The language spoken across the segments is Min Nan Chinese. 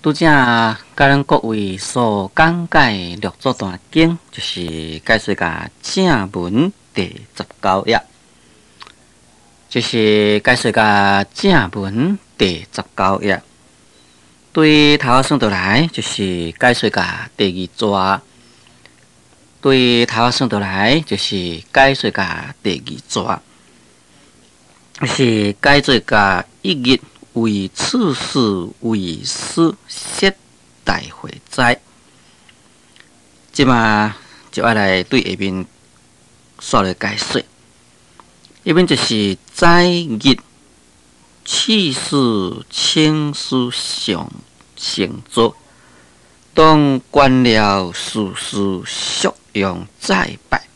拄才共咱各位所講解六祖壇經，就是解說共正文第十九頁，就是解說共正文第十九頁。對頭仔算倒來，就是解說共第二逝。對頭仔算倒來，就是解說共第二逝，是解說共一日為刺史為師設大會齋，這馬就愛來對下面煞來解說。下面就是齋日刺史請師上成座，當官僚事事肅用再拜，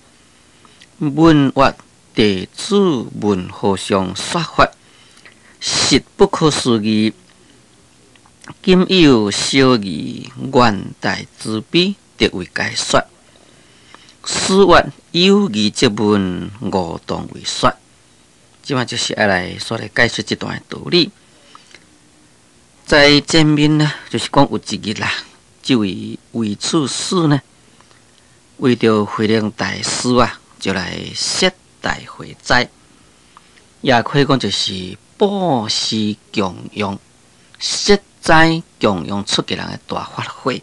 問曰弟子聞和尚說法，實不可思議。今有小兒願大慈悲，得為解說。師曰：有疑則問，吾當為說。這馬就是愛來煞來解說這段的道理。在前面呢，就是講有一日啦，這位韋刺史呢，為著慧能大師啊，就來設大會齋，也可以講就是布施供養，設齋供養出家人的大法會。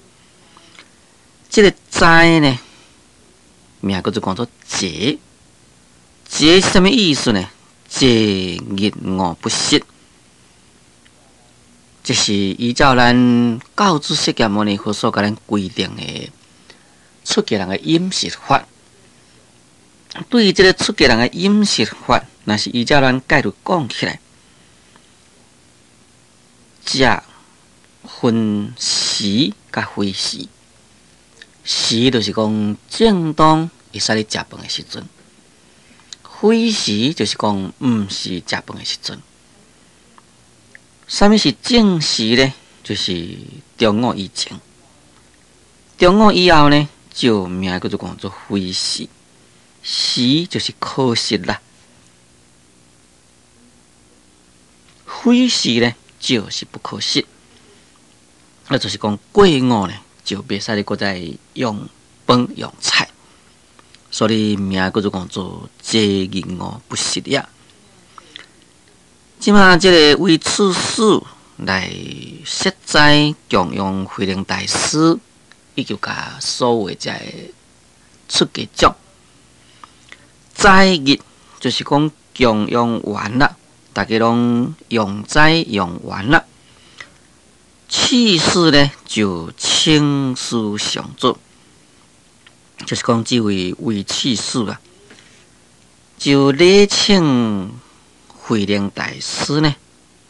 這个齋呢，名叫做講做節，節是啥物意思呢？節日午不食，這是依照咱教主釋迦牟尼佛所共咱規定的出家人的飲食法。對於這个出家人的飲食法，若是依照咱戒律講起來，食分時佮非時，時就是講正當會使你食飯的時陣，非時就是講毋是食飯的時陣。啥物是正時呢？就是中午以前，中午以後呢，就名叫做講做非時。時就是可食啦，非時呢就是不可食。那就是講過午呢，就袂使你閣再用飯用菜，所以名叫做講做節日午不食也。這馬這个韋刺史來設齋供養慧能大師，以及共所有這个出家眾。齋日就是講供養完啦，大家攏用齋用完啦。刺史呢就請師上座，就是講這位韋刺史啊，就禮請慧能大師呢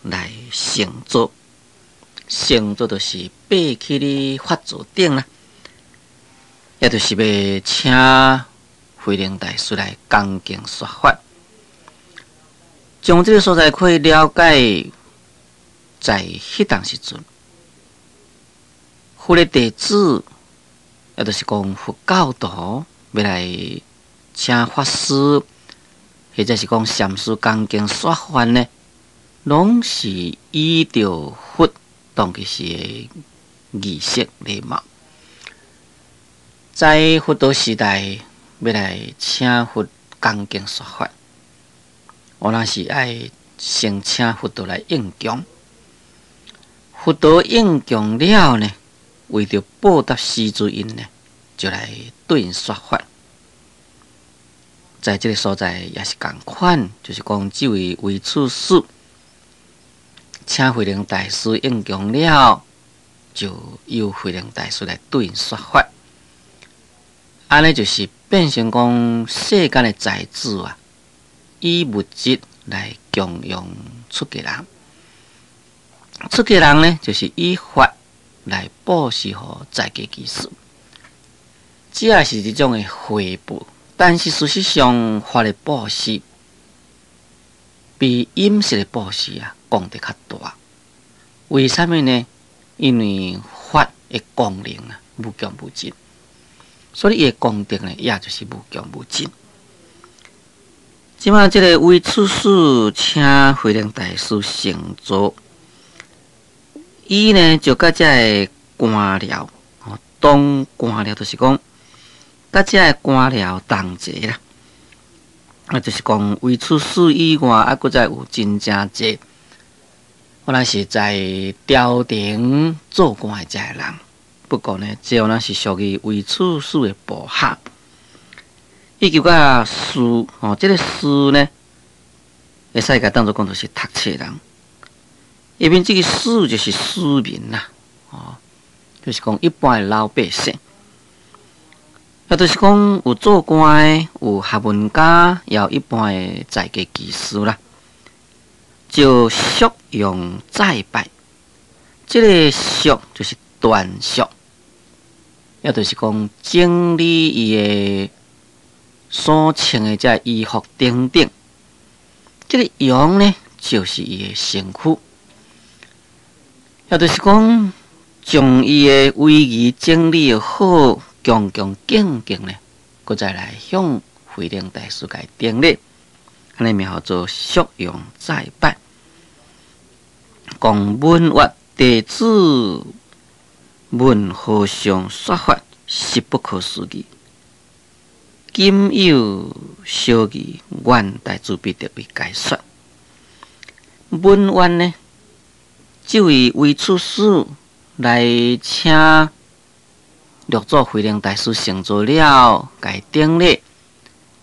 來成座，成座就是爬去咧法座頂啦，也就是欲請慧能大師來講經說法。從這个所在可以了解，在彼當時陣，佛的弟子，也就是講佛教徒，欲來請法師，或者是講禪師講經說法呢，攏是依著佛當其時的儀式禮貌。在佛陀時代，欲來請佛講經說法，我若是愛先請佛陀來應供。佛陀應供了呢，為著報答施主𪜶呢，就來對𪜶說法。在這个所在也是仝款，就是講這位韋刺史請慧能大師應供了，就由慧能大師來對𪜶說法。按呢就是變成講世間的財主啊，以物質來供養出家人，出家人呢就是以法來布施予在家居士，這也是一種的回報。但是事實上，法的布施比飲食的布施啊，功德較大。為啥物呢？因為法的功能啊，無窮無盡，所以伊的功德呢，也就是無窮無盡。這馬這个韋刺史請慧能大師成座，伊呢就佮遮个官僚，哦，當官僚就是講，佮遮个官僚同齊啦。啊，就是講唯處使以外，啊，閣再有真正濟，原來是在朝廷做官的遮个人。不過呢，這原來是屬於唯處使的部下。以及佮士，哦，這個士呢，會使共當做講就是讀冊人。下面這個士就是市民啦，哦，就是講一般的老百姓。啊，就是講有做官的，有學問家，也有一般的在家居士啦。就肅容再拜，這個肅就是斷肅，也就是講整理伊的所穿的這衣服等等。這個容呢，就是伊的身軀，也就是講將伊的威儀整理好，恭恭敬敬呢，閣再來向慧能大師共頂禮，按呢名號做肅容再拜。講聞越弟子聞和尚說法，實不可思議。今有小疑，願大慈悲特為解說。文願呢，這位唯處使來請六祖慧能大師成座了，共頂禮，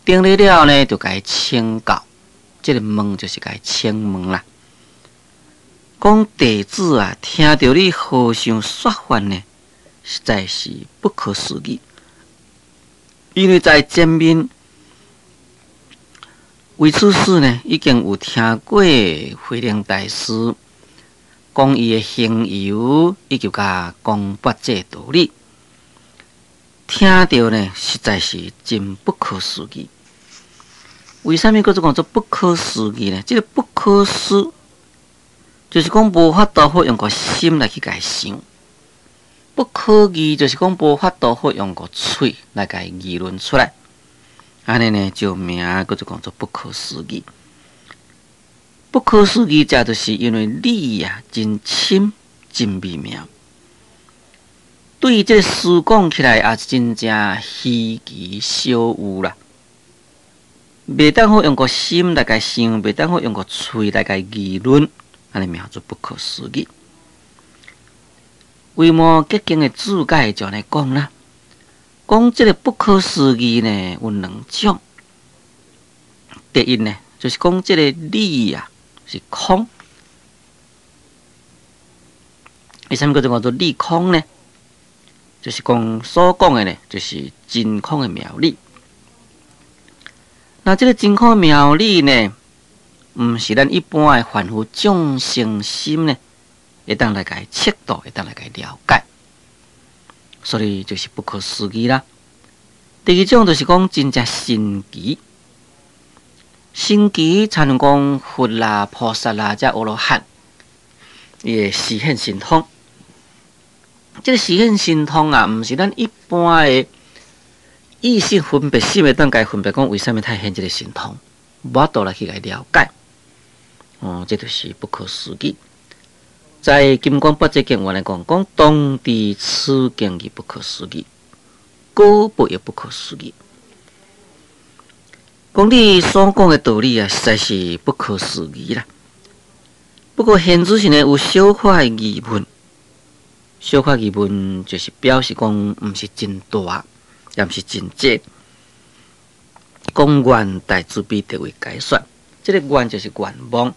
頂禮了呢，就共請教。這個問就是共請問啦。講弟子啊，聽著你和尚說法呢，實在是不可思議。因為在前面唯處使呢，已經有聽過慧能大師講伊的行由，以及共講跋這道理，聽著呢，實在是真不可思議。為啥物閣做講做不可思議呢？這個不可思，就是講無法度好用個心來去共想；不可議，就是講無法度好用個喙來共議論出來。按呢呢，就名閣做講做不可思議。不可思議，這就是因為理啊真深真微妙，對這個事講起來也是真正稀奇少有啦。袂當好用個心來共想，袂當好用個喙來共議論，按呢名做不可思議。維摩詰經的注解就按呢講啦，講這個不可思議呢有兩種。第一呢，就是講這個理啊是空。為啥物叫做講做理空呢？就是講所講的呢，就是真空的妙理。那這個真空的妙理呢，毋是咱一般的凡夫眾生心呢，會當來共測度，會當來共了解，所以就是不可思議啦。第二種就是講真正神奇，神奇親像講佛啦、菩薩啦、這阿羅漢，伊會示現神通。這個示現神通啊，毋是咱一般的意識分別心會當共分別講，為啥物他現這個神通，無法度來去共了解。哦，這就是不可思議。在《金剛般若經》來講，講當知此經義不可思議，果報也不可思議。講你所講的道理啊，實在是不可思議啦。不過現此時呢，有小可的疑問，小可疑問就是表示講，毋是真大，也毋是真濟。講願大慈悲特為解說，這個願就是願望。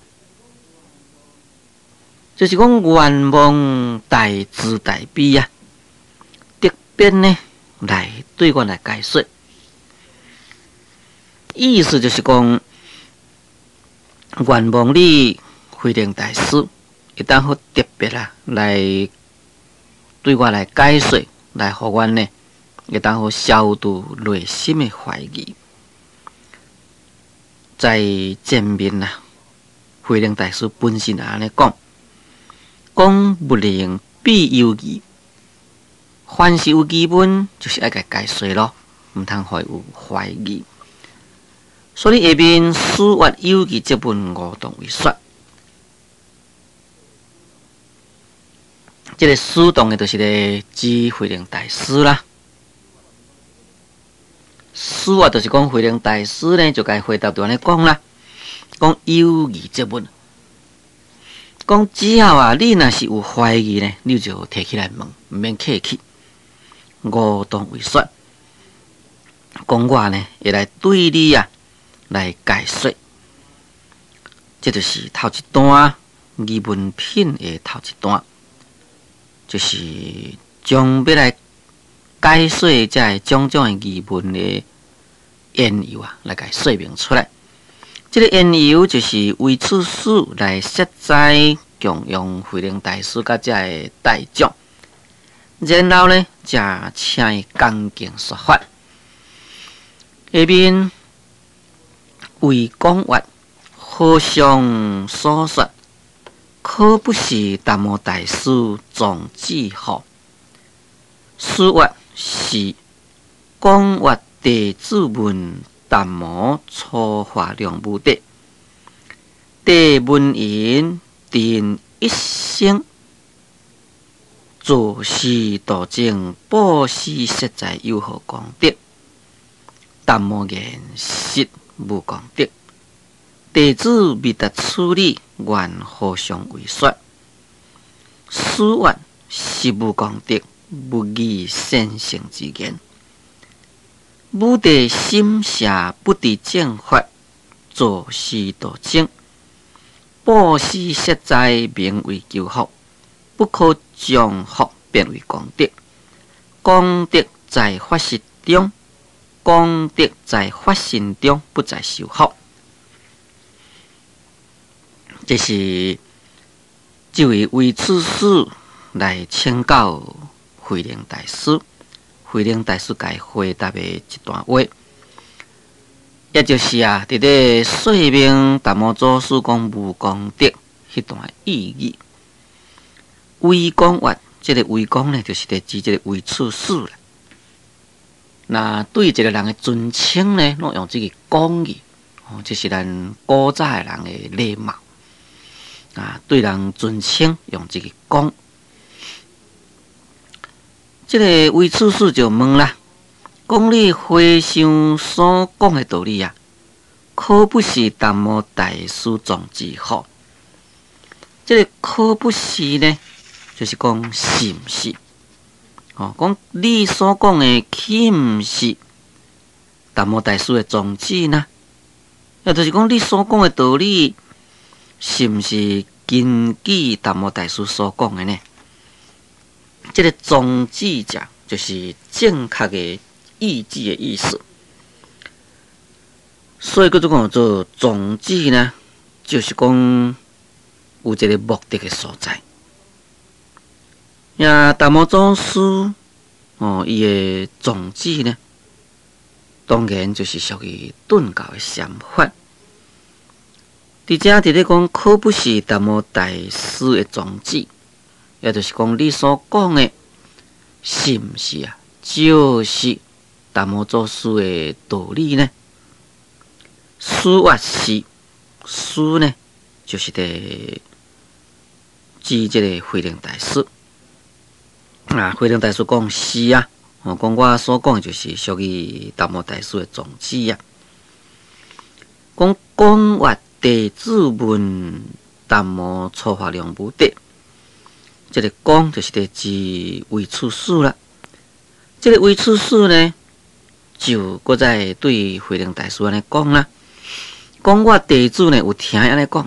就是講願望大慈大悲啊，特別呢來對我來解說，意思就是講願望你慧能大師會當好特別啊來對我來解說，來予阮呢會當好消除內心的懷疑。在前面啊，慧能大師本身也按呢講。講勿能必有疑，凡是有疑問，就是愛共解說咯，毋通予伊有懷疑。所以下面師越有疑則問五當為說。這个師當然就是咧指慧能大師啦。師啊，就是講慧能大師呢，就共回答就按呢講啦，講有疑則問，講只要啊，你若是有懷疑呢，你就提起來問，毋免客氣，吾當為說。講我呢，會來對你啊來解說。這就是頭一段疑問品的頭一段，就是將欲來解說這个種種的疑問的緣由啊，來共說明出來。這个緣由就是為此事來設齋供養慧能大師佮這个大眾，然後呢，才請伊恭敬說法。下面為講曰：和尚所說，可不是達摩大師宗旨乎？師曰：是。講曰：弟子問達摩初發梁武帝，帝聞言，頓一聲，做師道證，布施實在有何功德？達摩言：實無功德。弟子未達此理，願和尚為說。師曰：實無功德，勿議先聖之言。武帝心邪不知正法，做師道證，布施實在名為求福，不可將福變為功德。功德在法實中，功德在法身中，不在修福。這是這位為此事來請教慧能大師，慧能大師共回答的一段話，也就是啊，佇咧說明達摩祖師講無功德彼段意義。為講曰，這个為講呢，就是佇指這个為處事啦。那對一個人的尊稱呢，攏用這个講字，哦，這是咱古早的人的禮貌。啊，對人尊稱用這个講。這个為處事就問啦，講你和尚所講的道理啊，可不是達摩大師宗旨乎？這个可不是呢，就是講是毋是？哦，講你所講的豈毋是達摩大師的宗旨呢？也就是講你所講的道理，是毋是根據達摩大師所講的呢？這个宗旨者，就是正確的意志的意思。所以閣做講做宗旨呢，就是講有一个目的的所在。呀，達摩祖師哦，伊的宗旨呢，當然就是屬於頓教的禪法。佇遮佇咧講，可不是達摩大師的宗旨，也就是講你所講的，是毋是啊？就是達摩祖師的道理呢？師曰是，師呢，就是佇指這个慧能大師。啊，慧能大師講是啊，哦，講我所講的就是屬於達摩大師的宗旨啊。講講曰弟子問達摩初發梁武帝，這个講就是佇指為處事啦。這个為處事呢，就閣再對慧能大師按呢講啦。講我弟子呢有聽按呢講，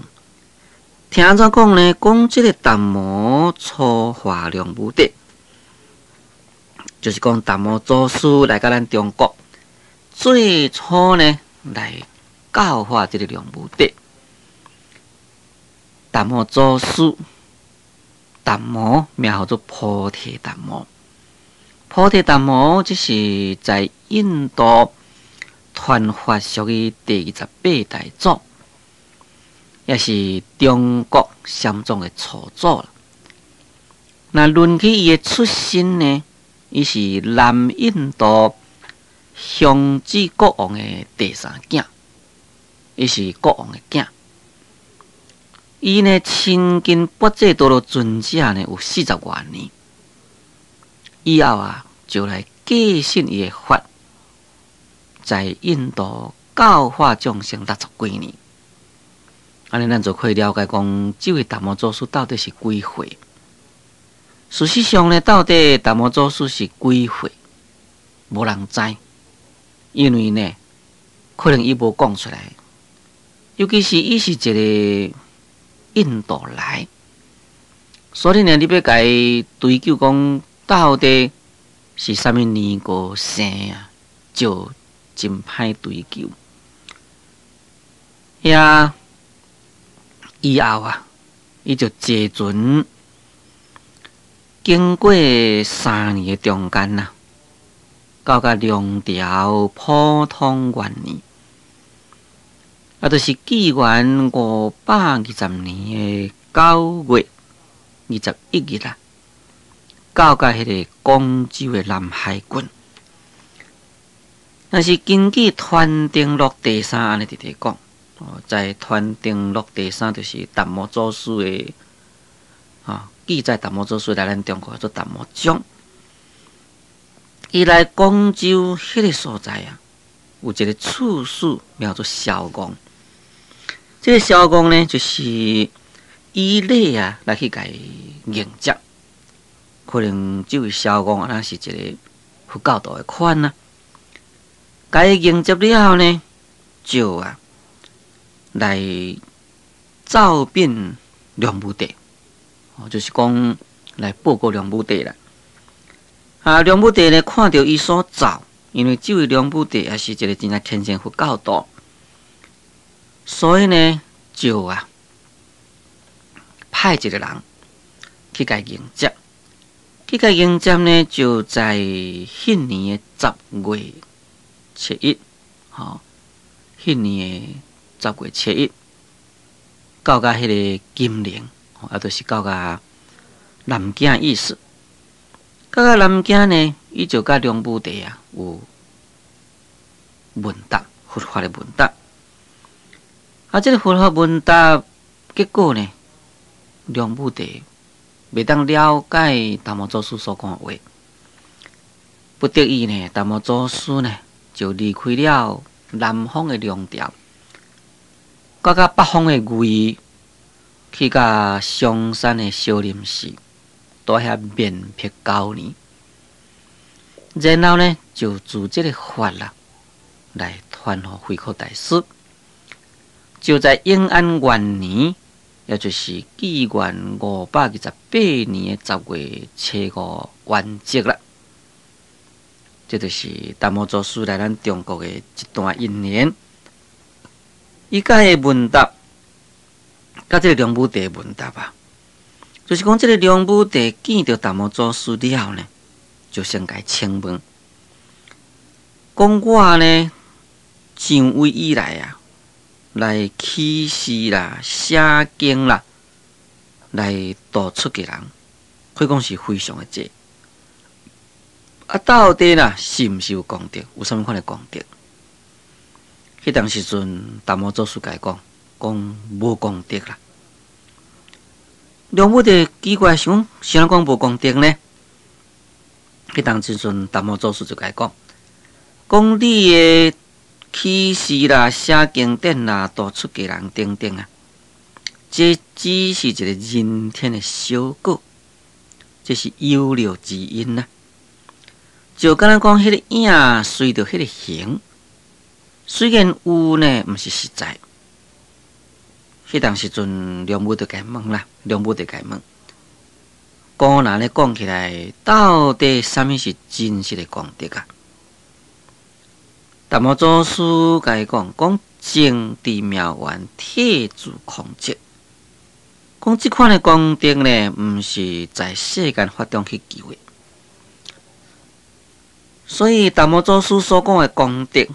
聽按怎講呢？講這个達摩初發梁武帝。就是講達摩祖師來到咱中國，最初呢來教化這个梁武帝。達摩祖師，達摩名號做菩提達摩。菩提達摩這是在印度傳法屬於第28代祖，也是中國禪宗的初祖啦。那論起伊的出身呢？伊是南印度香芷國王的第三囝，伊是國王的囝。伊呢親近跋濟多羅尊者呢有40外年，以後啊就來繼承伊的法，在印度教化眾生60幾年。按呢，咱就可以了解講，這位達摩祖師到底是幾歲？事實上呢，到底達摩祖師是幾歲？無人知，因為呢，可能伊無講出來。尤其是伊是一個印度來，所以呢，你欲共伊追究講到底是啥物年過生啊，就真歹追究。遐以後啊，伊就坐船經過3年的中間啊，到甲梁朝普通元年，啊，就是紀元520年的9月21日啊，到甲彼个廣州的南海郡。但是根據《傳燈錄》第三按呢佇咧講，哦，在《傳燈錄》第三就是達摩祖師的，啊，記載達摩祖師來咱中國做達摩傳。伊來廣州彼个所在啊，有一個刺史名做蕭戇。這個蕭戇呢，就是以禮啊來去共伊迎接。可能這位蕭戇啊，是一個佛教徒的款啊。共伊迎接了後呢，就啊來奏稟梁武帝，哦，就是講來報告梁武帝啦。啊，梁武帝呢看著伊所奏，因為這位梁武帝也是一個真正虔誠佛教徒，所以呢就啊派一個人去共伊迎接，去共伊迎接呢，就在彼年的10月7日，吼，彼年的十月七日，到甲彼个金陵，啊，就是到甲南京意思。到甲南京呢，伊就佮梁武帝啊有問答，佛法的問答。啊，這个佛法問答結果呢，梁武帝袂當了解達摩祖師所講的話，不得已呢，達摩祖師呢就離開了南方的梁朝，到甲北方的魏，去甲嵩山的少林寺，蹛遐面壁9年，然後呢就自這个法啦來傳予慧可大師，就在永安元年，也就是紀元528年的10月初5圓寂啦。這就是達摩祖師來咱中國的一段因緣。伊共伊問答，佮這个梁武帝問答啊，就是講這个梁武帝見著達摩祖師了呢，就先共伊請問，講我呢上位以來啊，來起誓啦、寫經啦，來度出家人，可以講是非常的濟。啊，到底啦，是毋是有功德？有啥物款的功德？彼當時陣，達摩祖師共伊講，講無功德啦。梁武帝奇怪想，啥人講無功德呢？彼當時陣，達摩祖師就共伊講，講你的起誓啦、寫經典啦、度出家人等等啊，這只是一個人天的小果，這是有漏之因啊。就敢若講，彼个影隨著彼个形，雖然有呢，毋是實在。彼當時陣，梁武帝共伊問啦，梁武帝共伊問，講若按呢講起來，到底啥物是真實的功德啊？達摩祖師共伊講，講證佇妙圓體自空寂，講這款的功德呢，毋是在世間法中去求的。所以達摩祖師所講的功德，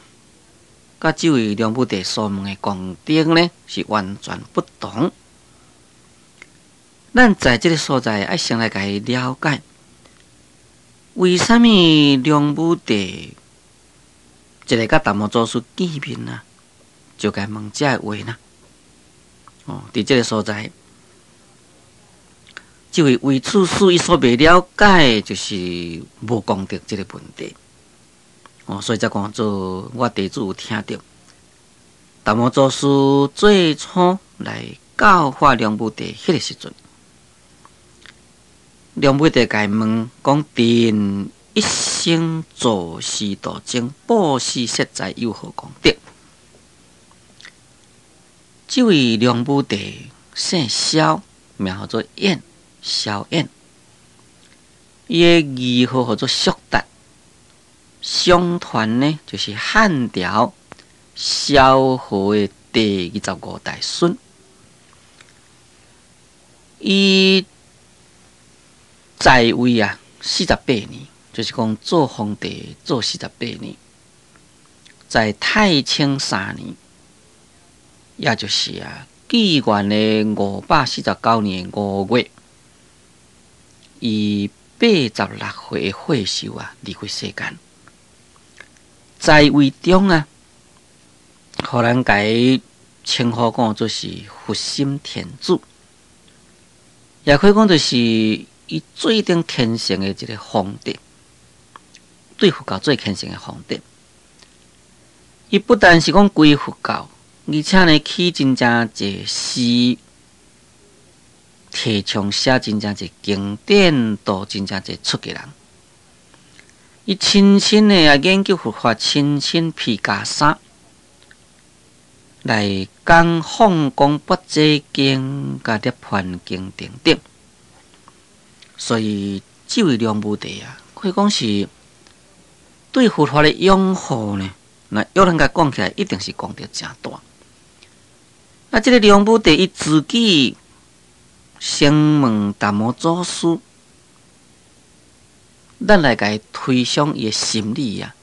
佮這位梁武帝所問的功德呢，是完全不同。咱在這个所在愛先來共伊了解，為啥物梁武帝一个佮達摩祖師見面啊，就共問這个話呢？哦，佇這个所在，這位韦刺史伊所袂了解，就是無功德這个問題。哦，所以才講做我弟子有聽著，達摩祖師最初來教化梁武帝彼个時陣，梁武帝共伊問講：朕一生做事度眾，布施設財有何功德？這位梁武帝姓蕭，名號做演，蕭演。伊的諡號號做叔達，相傳呢就是漢朝蕭何的第25代孫。伊在位啊四十八年，就是講做皇帝做四十八年，在太清三年，也就是啊，紀元的549年5月，以86歲的歲壽啊，離開世間。在位中啊，予人共伊稱呼講做是佛心天主，也可以講就是伊最頂虔誠的一个皇帝，對佛教最虔誠的皇帝。伊不但是講歸佛教，而且呢，起真正濟寺，提倡寫真正濟經典，度真正濟出家人。伊親身的啊研究佛法，親身披袈裟來講放光般若經、佮涅槃經等等。所以，這位梁武帝啊，可以講是對佛法的擁護呢，那有人共講起來，一定是功德誠大。啊，這个梁武帝伊自己先問達摩祖師，咱來共伊推想伊的心理啊，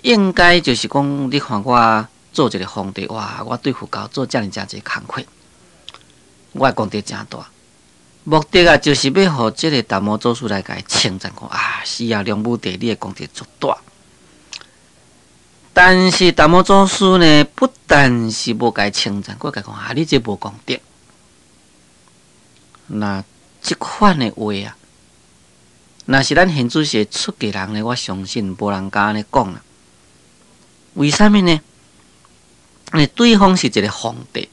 應該就是講，你看我做一个皇帝，哇，我對佛教做遮爾誠濟工課，我的功德誠大。目的啊，就是欲予這个達摩祖師來共伊稱讚，講啊，是啊，梁武帝你的功德足大。但是達摩祖師呢，不但是無共伊稱讚，閣共伊講啊，你這無功德。那這款的話啊，若是咱現主時出家人呢，我相信無人敢按呢講啦。為啥物呢？因為對方是一个皇帝，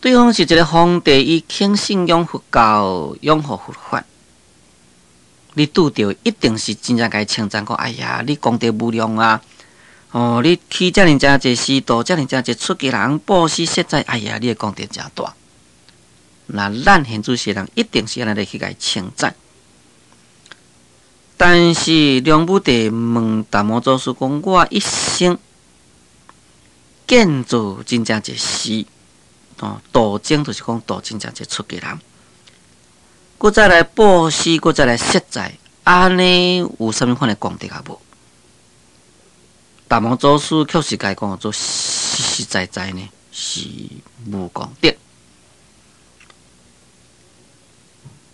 對方是一个皇帝，伊肯信仰佛教，擁護佛法。你拄著一定是真正共伊稱讚講，哎呀，你功德無量啊！哦，你起遮爾誠濟寺，度遮爾誠濟出家人，布施設財，哎呀，你的功德誠大。那咱現主時人一定是按呢去共伊稱讚。但是梁武帝問達摩祖師講：我一生建造真正濟寺，哦，度眾就是講度真正濟出家人，閣再來布施，閣再來設財，按呢有啥物款的功德啊無？達摩祖師確實共伊講做實實在在呢是無功德。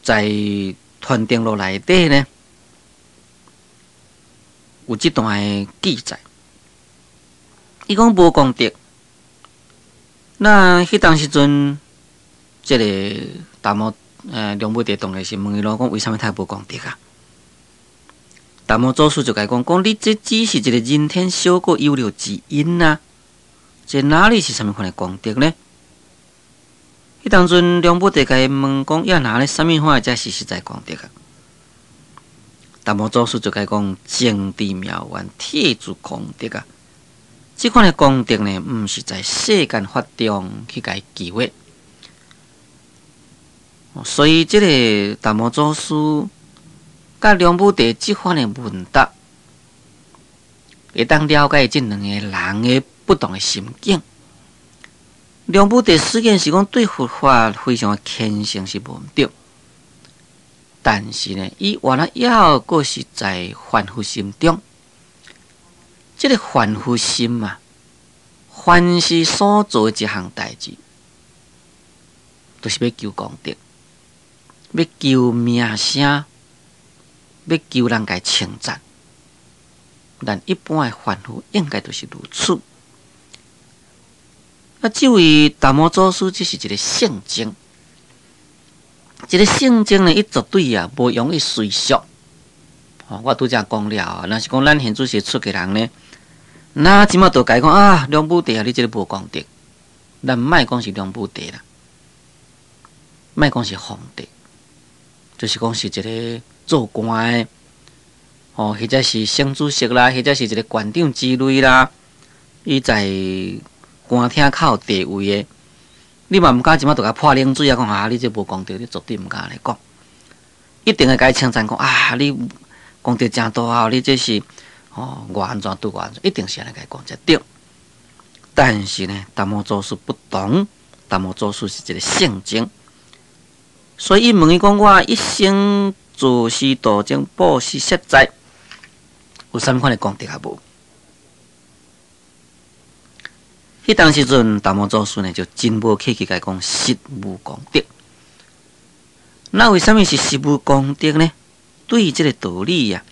在《傳燈錄》內底呢，有這段的記載。伊講無功德，那彼當時陣，這个達摩梁武帝當然是問伊囉，講為啥物他無功德啊？達摩祖師就共伊講，講你這只是一個人天小果有漏之因啊，這哪裡是啥物款的功德呢？彼當陣梁武帝共伊問講，猶若按呢啥物款才是實在功德啊？達摩祖師就共伊講，證智妙圓鐵柱功德啊！這款的功德呢，毋是在世間法中去共伊求的。所以，這个達摩祖師佮梁武帝這款的問答，會當了解這兩個人的不同的心境。梁武帝雖然是講對佛法非常的虔誠是無毋對，但是呢，伊原來猶閣是在凡夫心中。這个凡夫心啊，凡是所做的一項代誌，都是欲求功德，欲求名聲，欲求人共伊稱讚。咱一般的凡夫應該都是如此。那這位達摩祖師這是一个聖僧，這个聖僧呢，伊絕對啊無容易隨俗。哦，我拄才講了，若是講咱現主時出家人呢，那這馬就共伊講啊，梁武帝啊，你這个無功德，咱莫講是梁武帝啦，莫講是皇帝，就是講是一个做官的，哦，或者是省主席啦，或者是一个縣長之類啦，伊在官廳較有地位的，你嘛毋敢這馬就共潑冷水啊，講啊，你這無功德，你絕對毋敢按呢講，一定會共伊稱讚講啊，你功德誠大啊，你這是哦，偌按怎拄偌按怎，一定是按呢共伊講才對。但是呢，達摩祖師不同，達摩祖師是一个聖僧，所以伊問伊講：我一生自施度眾，布施消債，有啥物款的功德啊無？彼當時陣，達摩祖師呢就真無客氣，共伊講實無功德。那為啥物是實無功德呢？對這个道理呀，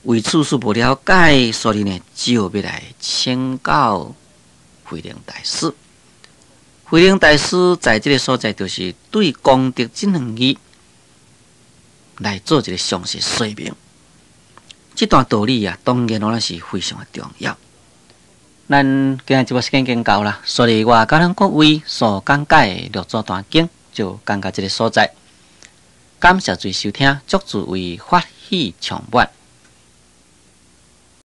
魏刺史無了解，所以呢就欲來請教慧能大師。慧能大師在這个所在，就是對功德這兩字來做一个詳細說明。這段道理啊，當然攏是非常的重要。咱今日節目時間已經到啦，所以我共咱各位所講解的六祖壇經就講到這个所在。感謝諸位收聽，祝諸位法喜充滿。